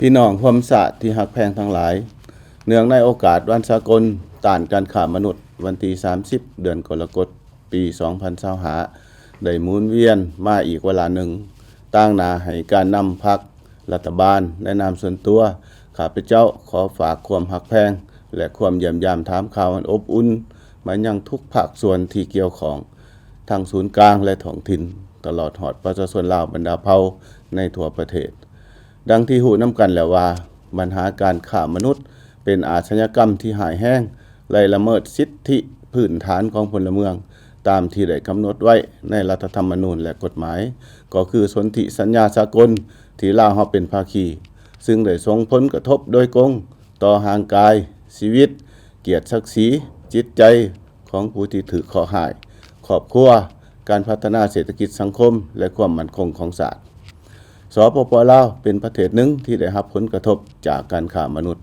ພີ່ນ້ອງຮ່ວມຊາດທີ່ຮັກແພງທັງຫຼາຍ, ເນື່ອງໃນໂອກາດວັນສາກົນຕ້ານການຄ້າມະນຸດ ວັນທີສາມສິບ ເດືອນກໍລະກົດ ປີສອງພັນຊາວຫ້າ ໄດ້ໝູນວຽນມາອີກວາລະໜຶ່ງ, ຕາງໜ້າໃຫ້ການນຳພັກ, ລັດຖະບານ ແລະ ນາມສ່ວນຕົວ, ຂ້າພະເຈົ້າຂໍຝາກຄວາມຮັກແພງ ແລະ ຄວາມຢ້ຽມຢາມຖາມຂ່າວອັນອົບອຸ່ນ ມາຍັງທຸກພາກສ່ວນທີ່ກ່ຽວຂ້ອງ ທັງສູນກາງ ແລະ ທ້ອງຖິ່ນ, ຕະຫຼອດຮອດປະຊາຊົນລາວບັນດາເຜົ່າໃນທົ່ວປະເທດ. ດັ່ງທີ່ຮູ້ນຳກັນແລ້ວວ່າ, ບັນຫາການຄ້າມະນຸດເປັນອາຊະຍາກຳທີ່ຮ້າຍແຮງ ໄລ່ລະເມີດສິດທິພື້ນຖານຂອງພົນລະເມືອງ ຕາມທີ່ໄດ້ກຳນົດໄວ້ໃນລັດຖະທຳມະນູນ ແລະ ກົດໝາຍ, ກໍຄືສົນທິສັນຍາສາກົນທີ່ລາວເຮົາເປັນພາຄີ, ຊຶ່ງໄດ້ສົ່ງຜົນກະທົບໂດຍກົງຕໍ່ຮ່າງກາຍ, ຊີວິດ, ກຽດສັກສີ, ຈິດໃຈ ຂອງຜູ້ທີ່ຖືກເຄາະຮ້າຍ, ຄອບຄົວ, ການພັດທະນາເສດຖະກິດສັງຄົມ ແລະ ຄວາມໝັ້ນຄົງຂອງຊາດ. ສປປ ລາວ ເປັນປະເທດໜຶ່ງທີ່ໄດ້ຮັບຜົນກະທົບຈາກການຄ້າມະນຸດ,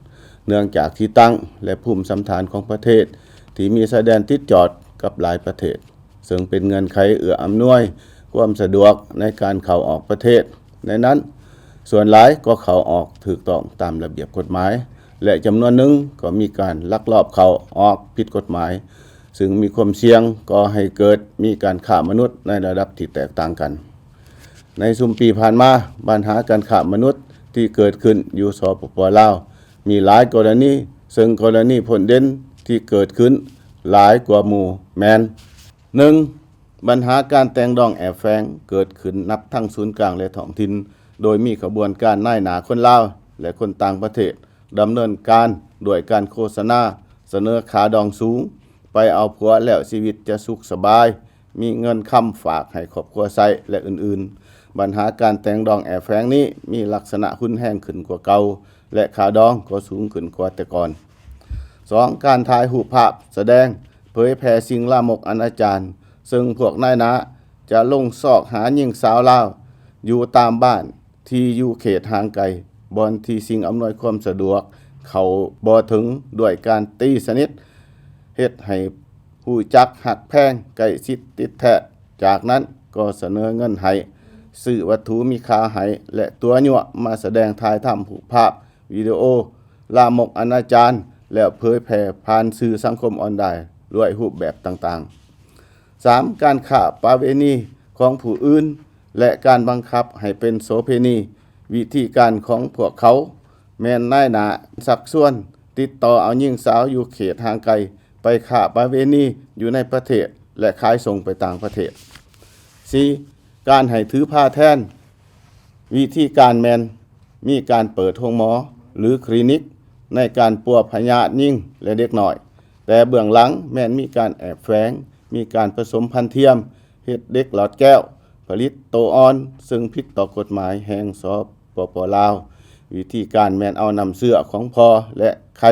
ເນື່ອງຈາກທີ່ຕັ້ງ ແລະ ພູມສັນຖານຂອງປະເທດທີ່ມີຊາຍແດນຕິດຈອດກັບຫຼາຍປະເທດ, ເຊິ່ງເປັນເງື່ອນໄຂເອື້ອອຳນວຍຄວາມສະດວກໃນການເຂົ້າອອກປະເທດ. ໃນນັ້ນ, ສ່ວນຫຼາຍກໍເຂົ້າອອກຖືກຕ້ອງຕາມລະບຽບກົດໝາຍ ແລະ ຈຳນວນໜຶ່ງກໍມີການລັກລອບເຂົ້າອອກຜິດກົດໝາຍ, ຊຶ່ງມີຄວາມສ່ຽງກໍ່ໃຫ້ເກີດມີການຄ້າມະນຸດໃນລະດັບທີ່ແຕກຕ່າງກັນ. ໃນຊຸມປີຜ່ານມາ, ບັນຫາການຄ້າມະນຸດທີ່ເກີດຂຶ້ນຢູ່ ສປປ ລາວ ມີຫຼາຍກໍລະນີ, ເຊິ່ງກໍລະນີພົ້ນເດັ່ນທີ່ເກີດຂຶ້ນຫຼາຍກວ່າໝູ່ແມ່ນ ໜຶ່ງ ບັນຫາການແຕ່ງດອງແອບແຝງເກີດຂຶ້ນນັບທັງສູນກາງ ແລະ ທ້ອງຖິ່ນ, ໂດຍມີຂະບວນການນາຍໜ້າຄົນລາວ ແລະ ຄົນຕ່າງປະເທດ ດຳເນີນການດ້ວຍການໂຄສະນາ, ສະເໜີຄ່າດອງສູງ, ໄປເອົາຜົວແລ້ວຊີວິດຈະສຸກສະບາຍ, ມີເງິນຄຳຝາກໃຫ້ຄອບຄົວໃຊ້ ແລະ ອື່ນໆ. ບັນຫາການແຕ່ງດອງແອບແຝງນີ້ມີລັກສະນະຮຸນແຮງຂຶ້ນກວ່າເກົ່າ ແລະ ຄ່າດອງກໍສູງຂຶ້ນກວ່າແຕ່ກ່ອນ. ສອງ ການຖ່າຍຮູບພາບສະແດງເຜີຍແຜ່ສິ່ງລາມົກອະນາຈານ, ເຊິ່ງພວກນາຍໜ້າຈະລົງຊອກຫາຍິງສາວລາວຢູ່ຕາມບ້ານ ທີ່ຢູ່ເຂດຫ່າງໄກ, ບ່ອນທີ່ສິ່ງອຳນວຍຄວາມສະດວກເຂົ້າບໍ່ເຖິງ, ດ້ວຍການຕີສະໜິດ, ເຮັດໃຫ້ຮູ້ຈັກຮັກແພງ, ໃກ້ຊິດຕິດແທດ, ຈາກນັ້ນກໍສະເໜີເງິນໃຫ້, ຊື້ວັດຖຸມີຄ່າໃຫ້ ແລະ ຕົວະຍົວະມາສະແດງຖ່າຍທຳຮູບພາບ, ວິດີໂອລາມົກອະນາຈານ ແລ້ວເຜີຍແຜ່ຜ່ານສື່ສັງຄົມອອນລາຍດ້ວຍຮູບແບບຕ່າງໆ. ສາມ ການຄ້າປະເວນີຂອງຜູ້ອື່ນ ແລະ ການບັງຄັບໃຫ້ເປັນໂສເພນີ. ວິທີການຂອງພວກເຂົາແມ່ນນາຍໜ້າຊັກຊວນຕິດຕໍ່ເອົາຍິງສາວຢູ່ເຂດຫ່າງໄກໄປຄ້າປະເວນີຢູ່ໃນປະເທດ ແລະ ຂາຍສົ່ງໄປຕ່າງປະເທດ. ສີ່ ການໃຫ້ຖືພາແທນ. ວິທີການແມ່ນມີການເປີດໂຮງໝໍ ຫຼື ຄລີນິກໃນການປົວພະຍາດຍິງ ແລະ ເດັກນ້ອຍ, ແຕ່ເບື້ອງຫຼັງແມ່ນມີການແອບແຝງ, ມີການປະສົມພັນທຽມ, ເຮັດເດັກຫຼອດແກ້ວ, ຜະລິດໂຕອ່ອນ, ເຊິ່ງຜິດຕໍ່ກົດໝາຍແຫ່ງ ສປປ ລາວ. ວິທີການແມ່ນເອົານ້ຳເຊື້ອຂອງພໍ່ ແລະ ໄຂ່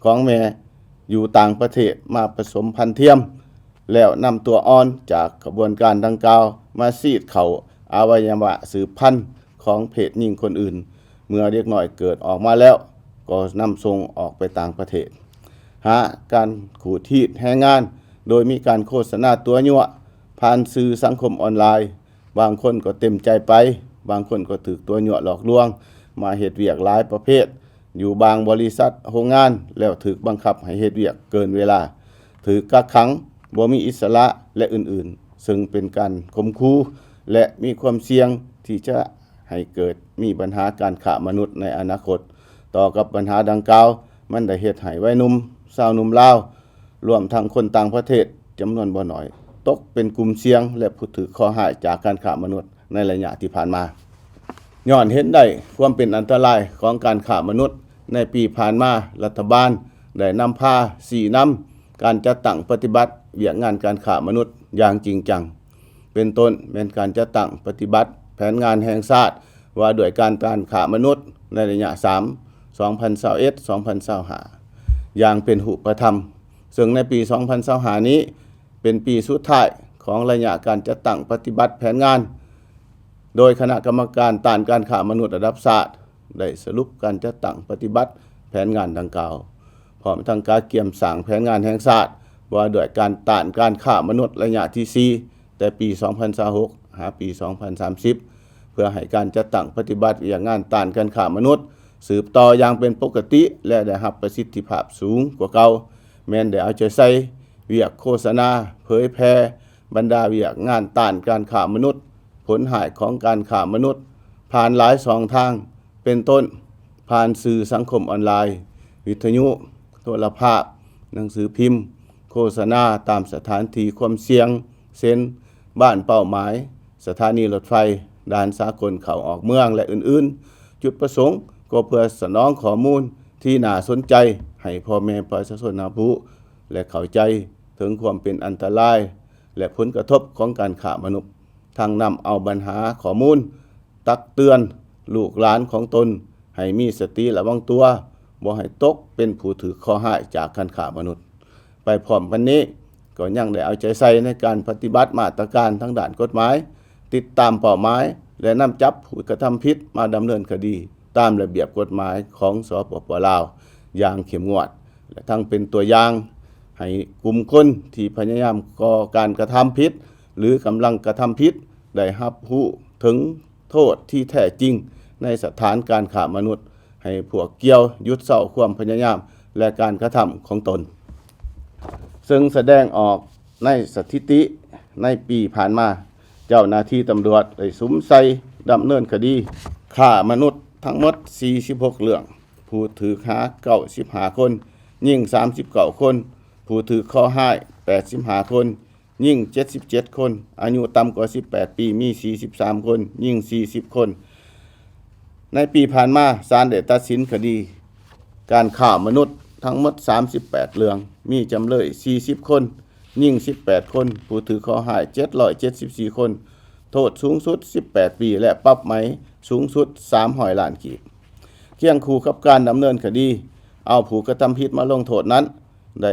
ຂອງແມ່ຢູ່ຕ່າງປະເທດມາປະສົມພັນທຽມ, ແລ້ວນຳຕົວອ່ອນຈາກຂະບວນການດັ່ງກ່າວມາສີດເຂົ້າອະໄວຍະວະສືບພັນຂອງເພດຍິງຄົນອື່ນ. ເມື່ອເດັກນ້ອຍເກີດອອກມາແລ້ວ, ກໍນຳສົ່ງອອກໄປຕ່າງປະເທດ. ຫ້າ ການຂູດຮີດແຮງງານ ໂດຍມີການໂຄສະນາຕົວະຍົວະຜ່ານສື່ສັງຄົມອອນລາຍ. ບາງຄົນກໍເຕັມໃຈໄປ, ບາງຄົນກໍຖືກຕົວະຍົວະຫຼອກລວງມາເຮັດວຽກຫຼາຍປະເພດ ຢູ່ບາງບໍລິສັດໂຮງງານ ແລ້ວຖືກບັງຄັບໃຫ້ເຮັດວຽກເກີນເວລາ, ຖືກກັກຂັງ, ບໍ່ມີອິດສະຫຼະ ແລະ ອື່ນໆ, ເຊິ່ງເປັນການຂົ່ມຂູ່ ແລະ ມີຄວາມສ່ຽງທີ່ຈະໃຫ້ເກີດມີບັນຫາການຄ້າມະນຸດໃນອະນາຄົດ. ຕໍ່ກັບບັນຫາດັ່ງກ່າວ, ມັນໄດ້ເຮັດໃຫ້ໄວໜຸ່ມ, ຊາວໜຸ່ມລາວ, ລວມທັງຄົນຕ່າງປະເທດຈຳນວນບໍ່ໜ້ອຍ ຕົກເປັນກຸ່ມສ່ຽງ ແລະ ຜູ້ຖືກເຄາະຮ້າຍຈາກການຄ້າມະນຸດໃນໄລຍະທີ່ຜ່ານມາ. ຍ້ອນເຫັນໄດ້ຄວາມເປັນອັນຕະລາຍຂອງການຄ້າມະນຸດ, ໃນປີຜ່ານມາ ລັດຖະບານໄດ້ນຳພາຊີ້ນຳການຈັດຕັ້ງປະຕິບັດວຽກງານການຄ້າມະນຸດຢ່າງຈິງຈັງ. ເປັນຕົ້ນແມ່ນການຈັດຕັ້ງປະຕິບັດແຜນງານແຫ່ງຊາດວ່າດ້ວຍການຕ້ານຄ້າມະນຸດໃນໄລຍະສາມ ສອງພັນຊາວເອັດ ສອງພັນຊາວຫ້າ ຢ່າງເປັນຮູບປະທຳ, ເຊິ່ງໃນປີສອງພັນຊາວຫ້ານີ້ເປັນປີສຸດທ້າຍຂອງໄລຍະການຈັດຕັ້ງປະຕິບັດແຜນງານ, ໂດຍຄະນະກຳມະການຕ້ານການຄ້າມະນຸດລະດັບຊາດ ໄດ້ສະຫຼຸບການຈັດຕັ້ງປະຕິບັດແຜນງານດັ່ງກ່າວ, ພ້ອມທັງກະກຽມສ້າງແຜນງານແຫ່ງຊາດວ່າດ້ວຍການຕ້ານການຄ້າມະນຸດໄລຍະທີສີ່ ແຕ່ປີສອງພັນຊາວຫົກ ຫາປີສອງພັນສາມສິບ ເພື່ອໃຫ້ການຈັດຕັ້ງປະຕິບັດວຽກງານຕ້ານການຄ້າມະນຸດ ສືບຕໍ່ຢ່າງເປັນປົກກະຕິ ແລະ ໄດ້ຮັບປະສິດທິພາບສູງກວ່າເກົ່າ ແມ່ນໄດ້ເອົາໃຈໃສ່ວຽກໂຄສະນາເຜີຍແຜ່ບັນດາວຽກງານຕ້ານການຄ້າມະນຸດ, ຜົນຮ້າຍຂອງການຄ້າມະນຸດ ຜ່ານຫຼາຍຊ່ອງທາງ ເປັນຕົ້ນ ຜ່ານສື່ສັງຄົມອອນລາຍ, ວິທະຍຸ, ໂທລະພາບ, ໜັງສືພິມ, ໂຄສະນາຕາມສະຖານທີ່ຄວາມສ່ຽງ ເຊັ່ນ ບ້ານເປົ້າໝາຍ, ສະຖານີລົດໄຟ, ດ່ານສາກົນເຂົ້າອອກເມືອງ ແລະ ອື່ນໆ. ຈຸດປະສົງກໍເພື່ອສະໜອງຂໍ້ມູນທີ່ໜ້າສົນໃຈໃຫ້ພໍ່ແມ່ປະຊາຊົນຮັບຮູ້ ແລະ ເຂົ້າໃຈເຖິງຄວາມເປັນອັນຕະລາຍ ແລະ ຜົນກະທົບຂອງການຄ້າມະນຸດ, ທັງນຳເອົາບັນຫາຂໍ້ມູນຕັກເຕືອນລູກຫຼານຂອງຕົນໃຫ້ມີສະຕິລະວັງຕົວ, ບໍ່ໃຫ້ຕົກເປັນຜູ້ຖືກເຄາະຮ້າຍຈາກການຄ້າມະນຸດ. ໄປພ້ອມກັນນີ້ ກໍຍັງໄດ້ເອົາໃຈໃສ່ໃນການປະຕິບັດມາດຕະການທາງດ້ານກົດໝາຍ, ຕິດຕາມເປົ້າໝາຍ ແລະ ນຳຈັບຜູ້ກະທຳຜິດມາດຳເນີນຄະດີຕາມລະບຽບກົດໝາຍຂອງ ສປປ ລາວ ຢ່າງເຂັ້ມງວດ ແລະ ທັງເປັນຕົວຢ່າງໃຫ້ກຸ່ມຄົນທີ່ພະຍາຍາມກໍ່ການກະທຳຜິດ ຫຼື ກຳລັງກະທຳຜິດ ໄດ້ຮັບຮູ້ເຖິງໂທດທີ່ແທ້ຈິງໃນສະຖານການຄ້າມະນຸດ, ໃຫ້ພວກກ່ຽວຢຸດເຊົາຄວາມພະຍາຍາມ ແລະ ການກະທຳຂອງຕົນ. ເຊິ່ງສະແດງອອກໃນສະຖິຕິໃນປີຜ່ານມາ, ເຈົ້າໜ້າທີ່ຕຳຫຼວດໄດ້ສຸມໃສ່ດຳເນີນຄະດີຄ້າມະນຸດທັງໝົດສີ່ສິບຫົກເລື່ອງ, ຜູ້ຖືກຫາເກົ້າສິບຫ້າຄົນ, ຍິງສາມສິບເກົ້າຄົນ, ຜູ້ຖືກເຄາະຮ້າຍແປດສິບຫ້າຄົນ, ຍິງເຈັດສິບເຈັດຄົນ, ອາຍຸຕ່ຳກວ່າສິບແປດປີມີສີ່ສິບສາມຄົນ, ຍິງສີ່ສິບຄົນ. ໃນປີຜ່ານມາ, ສານໄດ້ຕັດສິນຄະດີການຄ້າມະນຸດທັງໝົດສາມສິບແປດເລື່ອງ, ມີຈຳເລີຍສີ່ສິບຄົນ, ຍິງສິບແປດຄົນ, ຜູ້ຖືກເຄາະຮ້າຍເຈັດຮ້ອຍເຈັດສິບສີ່ຄົນ, ໂທດສູງສຸດສິບແປດປີ ແລະ ປັບໃໝສູງສຸດສາມຮ້ອຍລ້ານກີບ. ຄຽງຄູ່ກັບການດຳເນີນຄະດີເອົາຜູ້ກະທຳຜິດມາລົງໂທດນັ້ນ, ໄດ້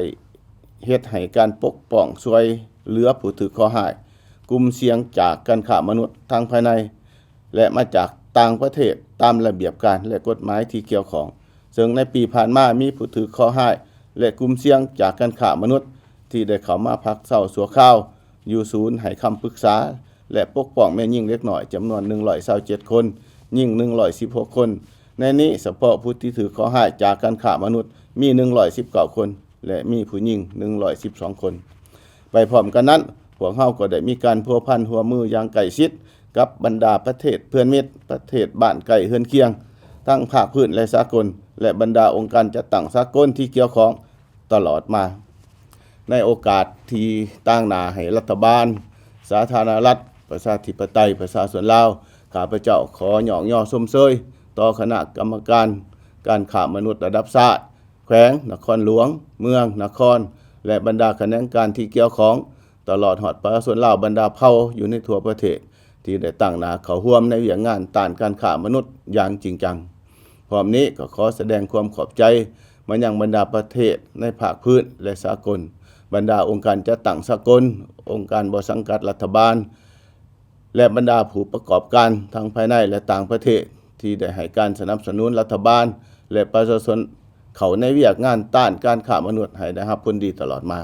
ເຮັດໃຫ້ການປົກປ້ອງຊ່ວຍເຫຼືອຜູ້ຖືກເຄາະຮ້າຍ, ກຸ່ມສ່ຽງຈາກການຄ້າມະນຸດທັງພາຍໃນ ແລະ ມາຈາກຕ່າງປະເທດ ຕາມລະບຽບການ ແລະ ກົດໝາຍທີ່ກ່ຽວຂ້ອງ. ເຊິ່ງໃນປີຜ່ານມາ ມີຜູ້ຖືກເຄາະຮ້າຍ ແລະ ກຸ່ມສ່ຽງຈາກການຄ້າມະນຸດ ທີ່ໄດ້ເຂົ້າມາພັກເຊົາຊົ່ວຄາວຢູ່ສູນໃຫ້ຄຳປຶກສາ ແລະ ປົກປ້ອງແມ່ຍິງເດັກນ້ອຍ ຈຳນວນໜຶ່ງຮ້ອຍຊາວເຈັດຄົນ, ຍິງໜຶ່ງຮ້ອຍສິບຫົກຄົນ. ໃນນີ້, ສະເພາະຜູ້ທີ່ຖືກເຄາະຮ້າຍຈາກການຄ້າມະນຸດ ມີໜຶ່ງຮ້ອຍສິບເກົ້າຄົນ ແລະ ມີຜູ້ຍິງໜຶ່ງຮ້ອຍສິບສອງຄົນ. ໄປພ້ອມກັນນັ້ນ, ພວກເຮົາກໍໄດ້ມີການພົວພັນຮ່ວມມືຢ່າງໃກ້ຊິດກັບບັນດາປະເທດເພື່ອນມິດ, ປະເທດບ້ານໃກ້ເຮືອນຄຽງ, ທັງພາກພື້ນ ແລະ ສາກົນ, ແລະ ບັນດາອົງການຈັດຕັ້ງສາກົນທີ່ກ່ຽວຂ້ອງຕະຫຼອດມາ. ໃນໂອກາດທີ່ຕາງໜ້າໃຫ້ລັດຖະບານ ສາທາລະນະລັດ ປະຊາທິປະໄຕ ປະຊາຊົນລາວ, ຂ້າພະເຈົ້າຂໍຍ້ອງຍໍຊົມເຊີຍຕໍ່ຄະນະກຳມະການການຄ້າມະນຸດລະດັບຊາດ, ແຂວງ, ນະຄອນຫຼວງ, ເມືອງ, ນະຄອນ ແລະ ບັນດາຂະແໜງການທີ່ກ່ຽວຂ້ອງ, ຕະຫຼອດຮອດປະຊາຊົນລາວບັນດາເຜົ່າຢູ່ໃນທົ່ວປະເທດ ທີ່ໄດ້ຕັ້ງໜ້າເຂົ້າຮ່ວມໃນວຽກງານຕ້ານການຄ້າມະນຸດຢ່າງຈິງຈັງ. ພ້ອມນີ້ກໍຂໍສະແດງຄວາມຂອບໃຈມາຍັງບັນດາປະເທດໃນພາກພື້ນ ແລະ ສາກົນ, ບັນດາອົງການຈັດຕັ້ງສາກົນ, ອົງການບໍ່ສັງກັດລັດຖະບານ ແລະ ບັນດາຜູ້ປະກອບການທັງພາຍໃນ ແລະ ຕ່າງປະເທດ ທີ່ໄດ້ໃຫ້ການສະໜັບສະໜູນລັດຖະບານ ແລະ ປະຊາຊົນເຂົ້າໃນວຽກງານຕ້ານການຄ້າມະນຸດໃຫ້ໄດ້ຮັບຜົນດີຕະຫຼອດມາ.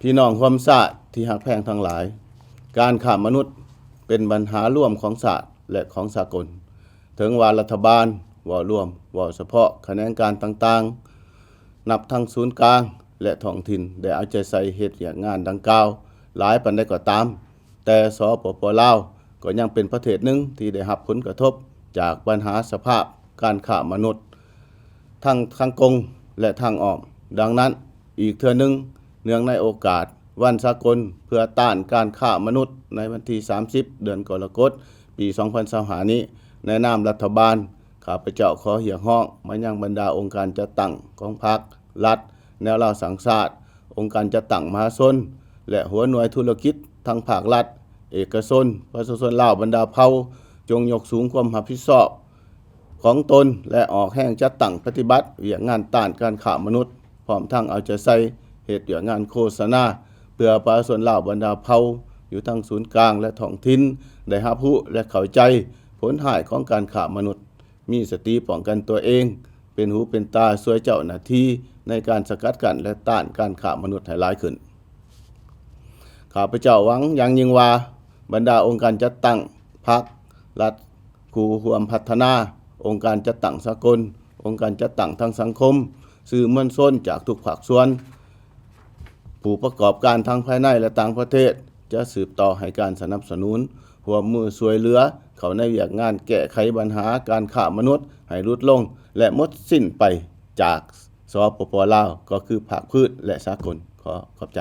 ພີ່ນ້ອງຮ່ວມຊາດທີ່ຮັກແພງທັງຫຼາຍ, ການຄ້າມະນຸດເປັນບັນຫາລວມຂອງຊາດ ແລະ ຂອງສາກົນ. ເຖິງວ່າລັດຖະບານເວົ້າລວມ, ເວົ້າສະເພາະຂະແໜງການຕ່າງໆ, ນັບທັງສູນກາງ ແລະ ທ້ອງຖິ່ນ ໄດ້ເອົາໃຈໃສ່ເຮັດວຽກງານດັ່ງກ່າວຫຼາຍປານໃດກໍຕາມ, ແຕ່ ສປປ ລາວ ກໍຍັງເປັນປະເທດໜຶ່ງທີ່ໄດ້ຮັບຜົນກະທົບຈາກບັນຫາສະພາບການຄ້າມະນຸດ ທັງທາງກົງ ແລະ ທາງອ້ອມ. ດັ່ງນັ້ນ, ອີກເທື່ອໜຶ່ງ, ເນື່ອງໃນໂອກາດວັນສາກົນເພື່ອຕ້ານການຄ້າມະນຸດໃນວັນທີສາມສິບ ເດືອນກໍລະກົດ ປີສອງພັນຊາວຫ້ານີ້, ໃນນາມລັດຖະບານ, ຂ້າພະເຈົ້າຂໍຮຽກຮ້ອງມາຍັງບັນດາອົງການຈັດຕັ້ງຂອງພັກ, ລັດ, ແນວລາວສ້າງຊາດ, ອົງການຈັດຕັ້ງມະຫາຊົນ ແລະ ຫົວໜ່ວຍທຸລະກິດທັງພາກລັດ, ເອກະຊົນ, ປະຊາຊົນລາວບັນດາເຜົ່າ ຈົ່ງຍົກສູງຄວາມຮັບຜິດຊອບຂອງຕົນ ແລະ ອອກແຮງຈັດຕັ້ງປະຕິບັດວຽກງານຕ້ານການຄ້າມະນຸດ, ພ້ອມທັງເອົາໃຈໃສ່ເຮັດວຽກງານໂຄສະນາ ເພື່ອປະຊາຊົນລາວບັນດາເຜົ່າ ຢູ່ທັງສູນກາງ ແລະ ທ້ອງຖິ່ນ ໄດ້ຮັບຮູ້ ແລະ ເຂົ້າໃຈຜົນຮ້າຍຂອງການຄ້າມະນຸດ, ມີສະຕິປ້ອງກັນຕົວເອງ, ເປັນຫູເປັນຕາຊ່ວຍເຈົ້າໜ້າທີ່ໃນການສະກັດກັ້ນ ແລະ ຕ້ານການຄ້າມະນຸດໃຫ້ຫຼາຍຂຶ້ນ. ຂ້າພະເຈົ້າຫວັງຢ່າງຍິ່ງວ່າ ບັນດາອົງການຈັດຕັ້ງພັກ, ລັດ, ຄູ່ຮ່ວມພັດທະນາ, ອົງການຈັດຕັ້ງສາກົນ, ອົງການຈັດຕັ້ງທາງສັງຄົມ, ສື່ມວນຊົນຈາກທຸກພາກສ່ວນ, ຜູ້ປະກອບການທັງພາຍໃນ ແລະ ຕ່າງປະເທດ ຈະສືບຕໍ່ໃຫ້ການສະໜັບສະໜູນ, ຮ່ວມມືຊ່ວຍເຫຼືອເຂົ້າໃນວຽກງານແກ້ໄຂບັນຫາການຄ້າມະນຸດໃຫ້ຫຼຸດລົງ ແລະ ໝົດສິ້ນໄປຈາກ ສປປ ລາວ ກໍຄືພາກພື້ນ ແລະ ສາກົນ. ຂໍຂອບໃຈ.